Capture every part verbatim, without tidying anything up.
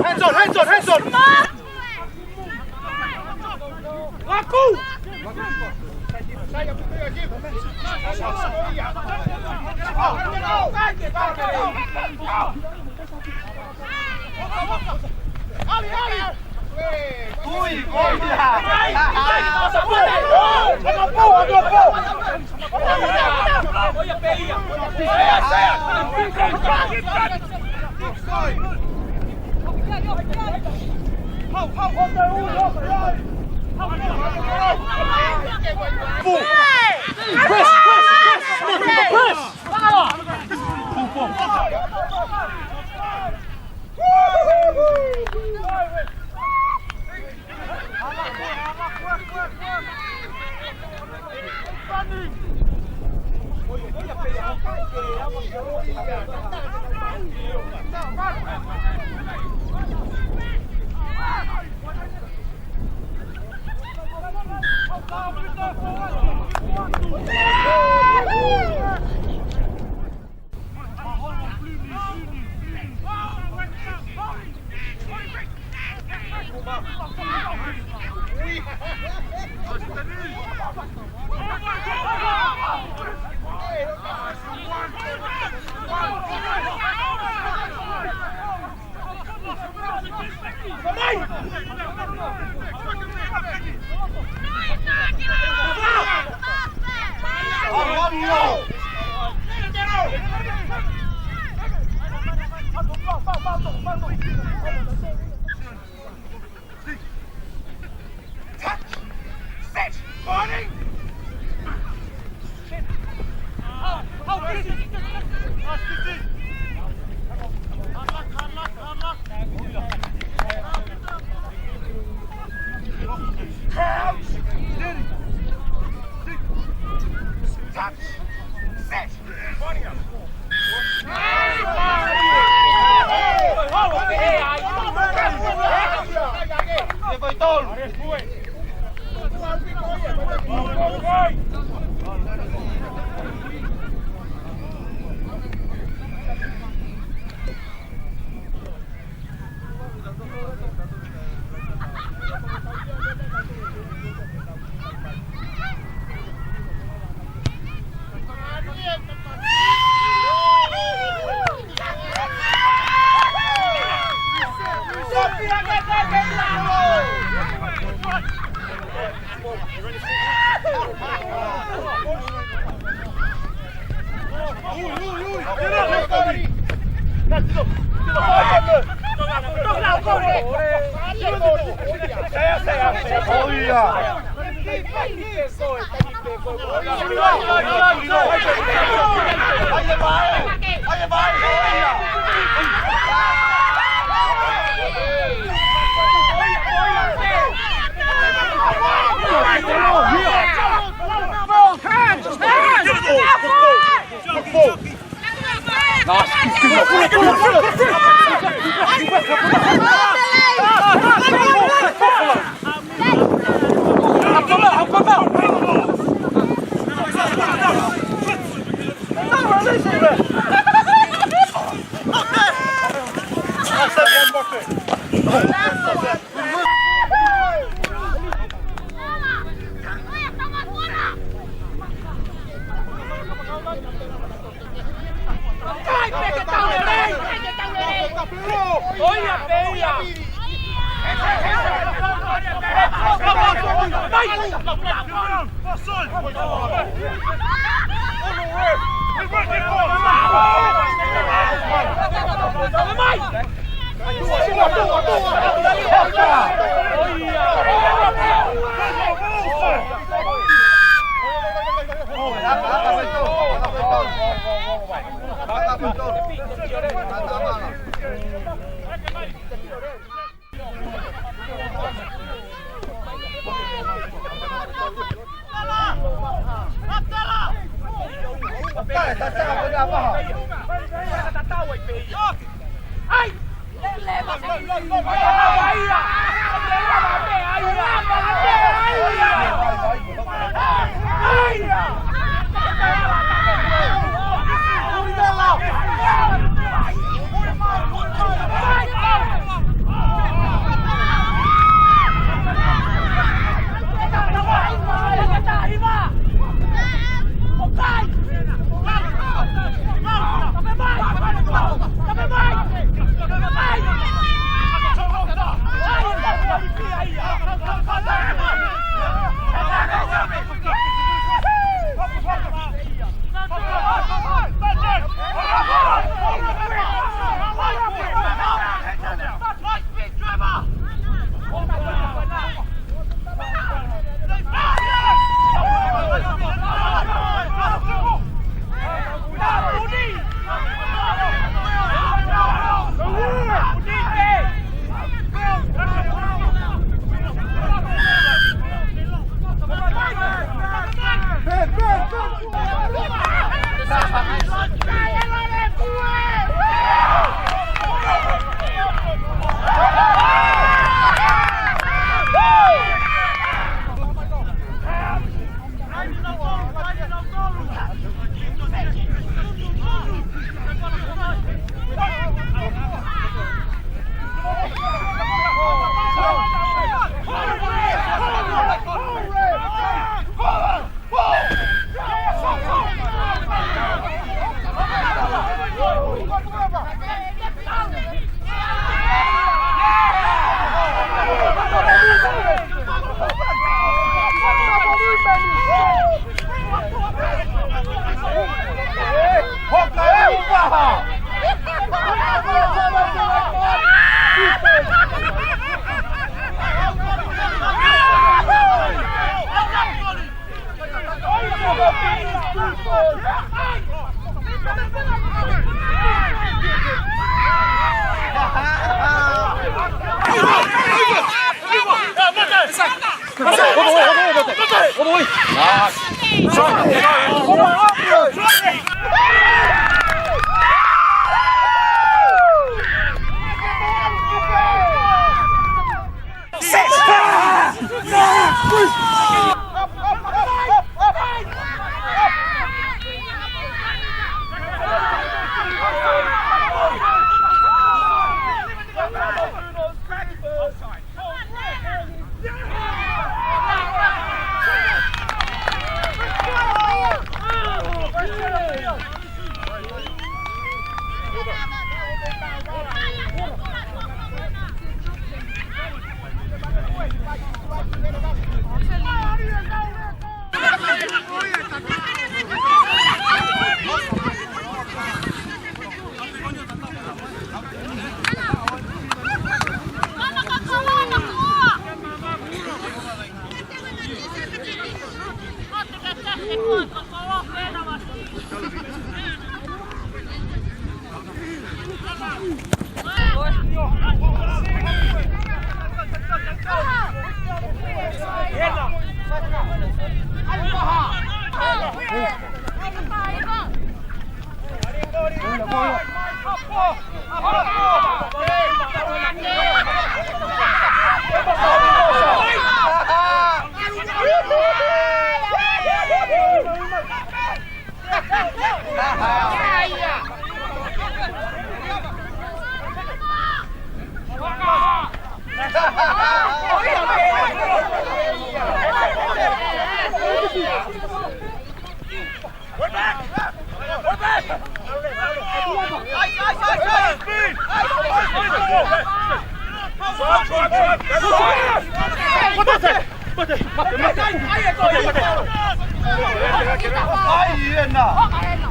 Hands on, hands on, hands on! Laku! Press, press, press, press.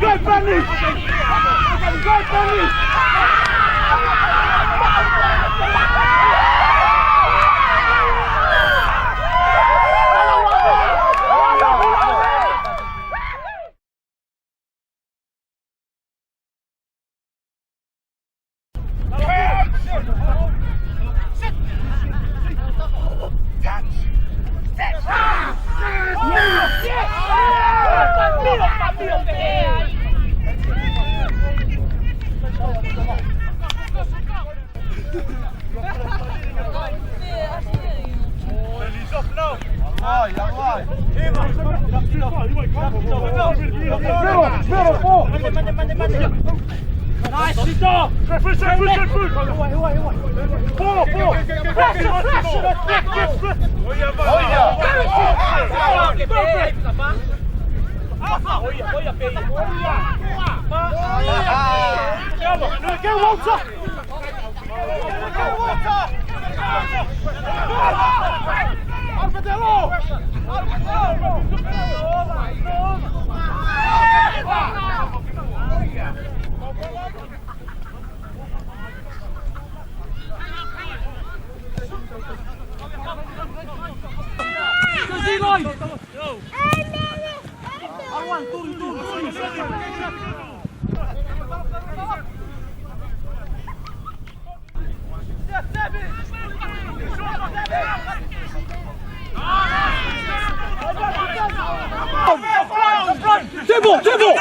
Go, Burnley! Go, Burnley! Nice, sit down. Push, push, push, push. Four, four. Pressure, pressure. Go, Walter. Table, table.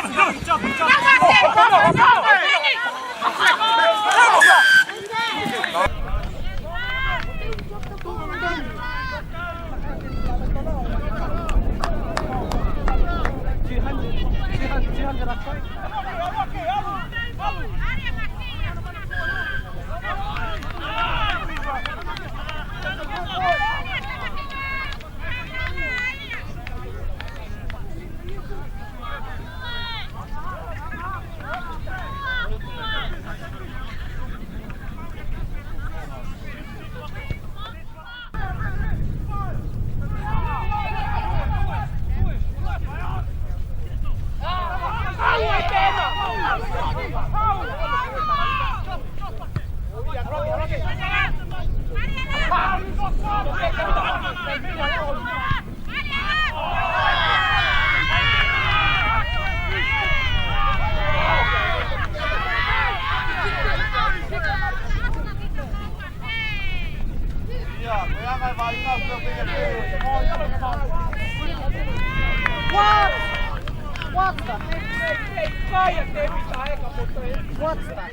What? What's that? What's that?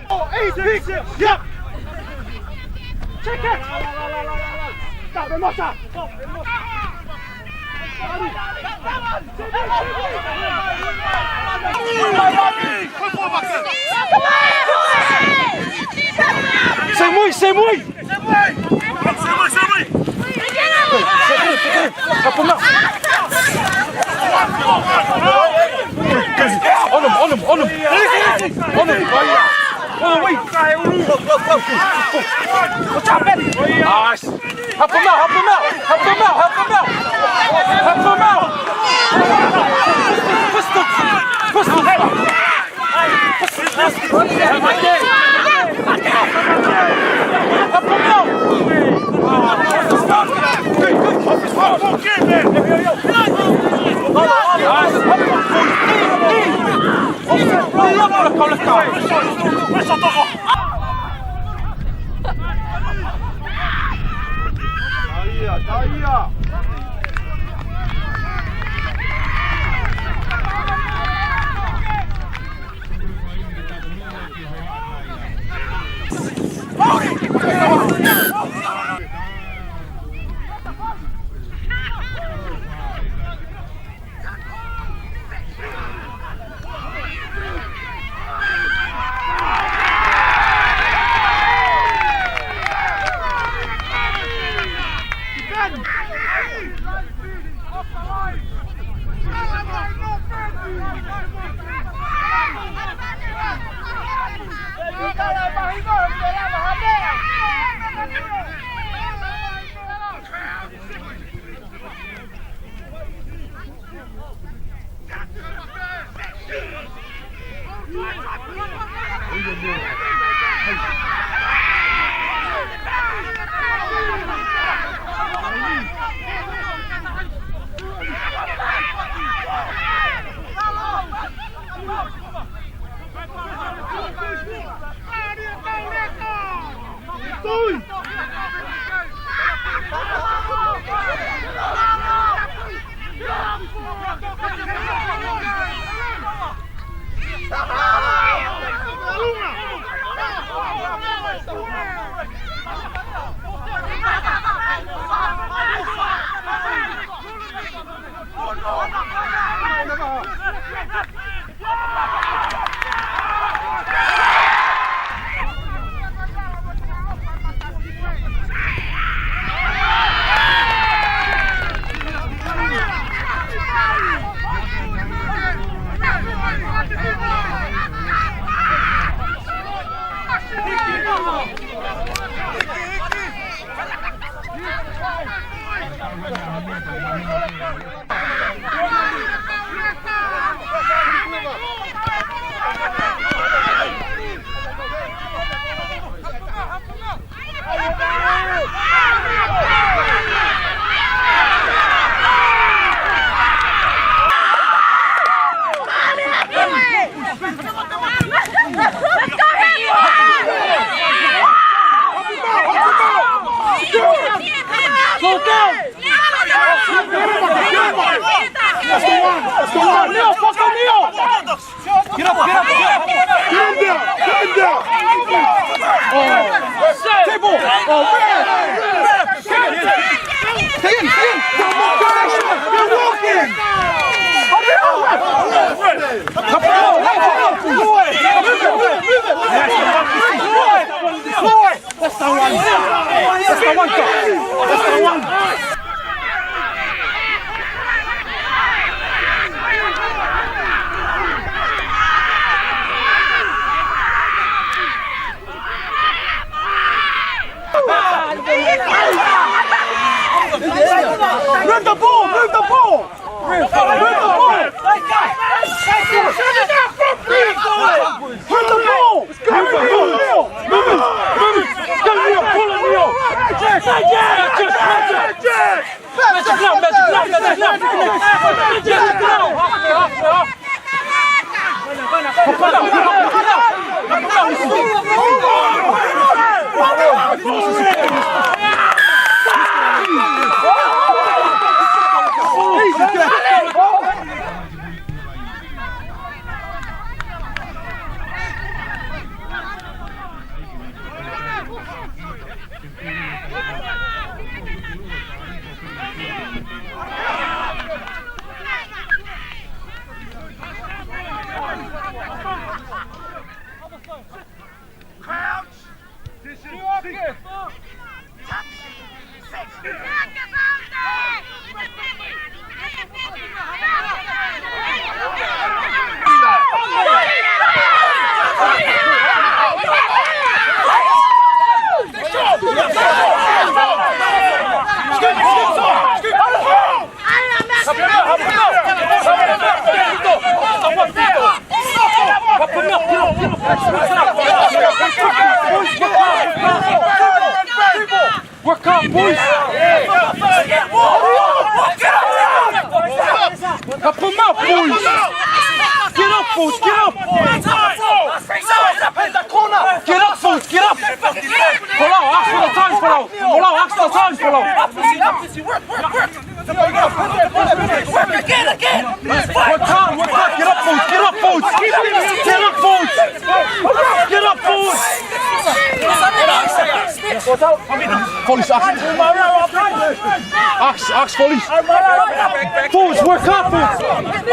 Oh, eight, six, yep. Check it. Stop it, Mata. Semui, semui. Semui, semui. Hapo mao. On him, on him, on him. On him. Oh, yeah. Oh, wait. What's happening? Nice. Hapo mao, hapo mao, hapo mao, hapo mao. Hapo mao. Pistol, pistol. Slow down! That's the one! That's the one! Neo, fuck him, Neo! Get up, get up, get up! Get him down! Get him down! Oh. Table! Oh, man! Stay in, stay in! They're walking! Move it, move it, move it! That's the one. That's the one, guys. That's the one. Move the ball, move the ball. Move the ball! Move the ball! Move it, move it, move it! Go, Neo! Pull it, Neo! Yes! Yes! Yes! Yes! Crouch! Position. Touch. Six. Work hard, boys. Help him out, boys. Get up, boys. Get up. Get up, boys. Get up. Pull out. Ask for the time, pull out. Pull out. Ask for the time, pull out. Work again, again. Work hard, work hard. Get up, boys. Get up, boys. Get up, boys. Get up, boys. Police, ask. Ask, ask, police. Boys, work hard, boys. Get,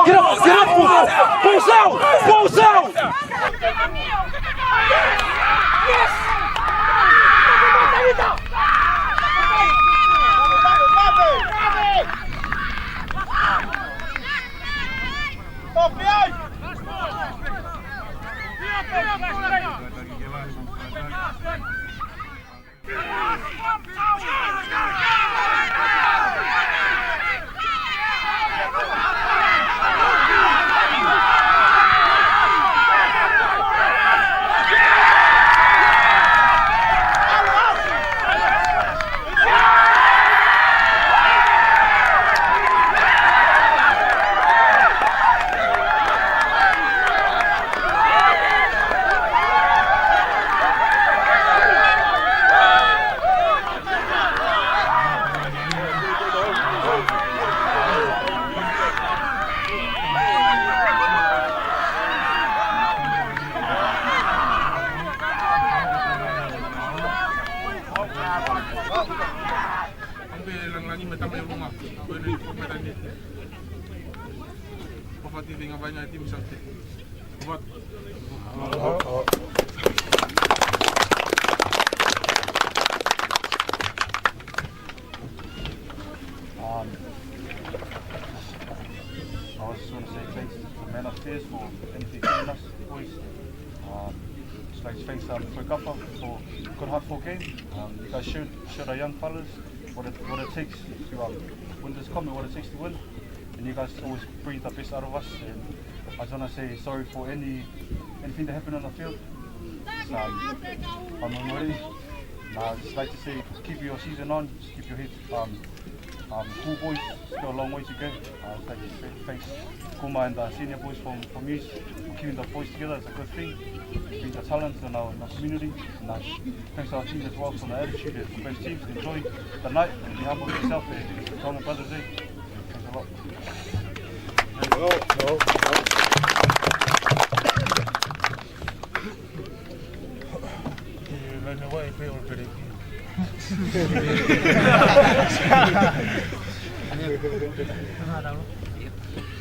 get up, get up, boys. Boys out, boys out. Ante langilangi mo e Tamai ʻi ʻolunga, ko eni ko e meʻa ni. Ko fati te ngavainga e timi sante. Ko fati. Um, I just want to say thanks to Man Upstairs for anything giving us, boys. Um, just like to thanks, um, Foekafa for a good, hard fought game. Um, you guys showed, showed our young fellas what it, what it takes to, um, win this comp, what it takes to win. And you guys always bring the best out of us. And I just want to say sorry for any, anything that happened on the field. It's, um, I'm already. And I just like to say, keep your season on, just keep your head, um, um, cool, boys. Still a long way to go. Uh, thank you, thanks Kuma and the senior boys from, from East for keeping the boys together. It's a good thing. Bring the talents in our, in our community. And, uh, thanks to our team as well for the attitude and for both teams. Enjoy the night and be humble with yourself and Tonga Brothers Day. Thanks a lot.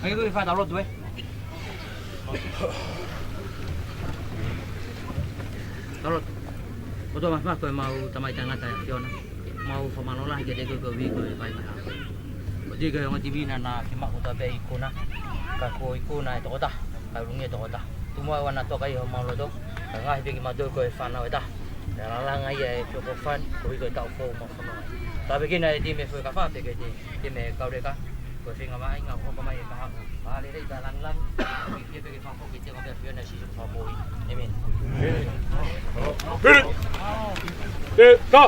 Ai, ko e fātalo tu, ē. Talo. Ko e toʻa mamafa ko e mau tamai tangata ʻa e ʻAfiona. Mau fakamālō lahi kiate koe ko e ui ko e vai mai ha. Ko e tiki ko e ongo timi naʻa na kimaku ta pē ikuna. Ka ko ikuna e tokotaha. Ka ulungi e tokotaha. Tumu au ana toka ʻi homau loto. Ka ngaohi pē kimautolu ko e fānau ʻe taha. Naʻa na langa ia e Fiofio Fund, koeʻuhi ko e taʻu foʻou mo fononga. Tāpuekina e timi Foekafa, pea ki he timi Kauleka, ko e feinga maʻinga ʻo hoko mai e kahaʻu. Mālō e lelei pea langilangi, ʻoku ʻikai pē ke fakafoki te ngā pea fiona sisi ko fakamoʻui. ʻĒmeni. Hit it! Hit it! Go!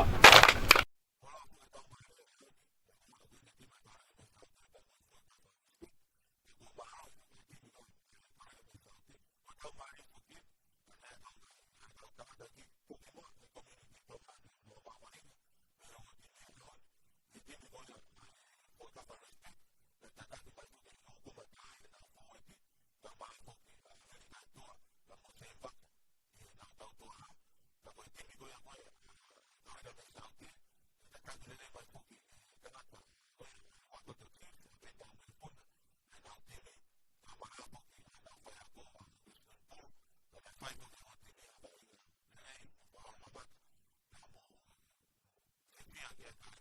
pea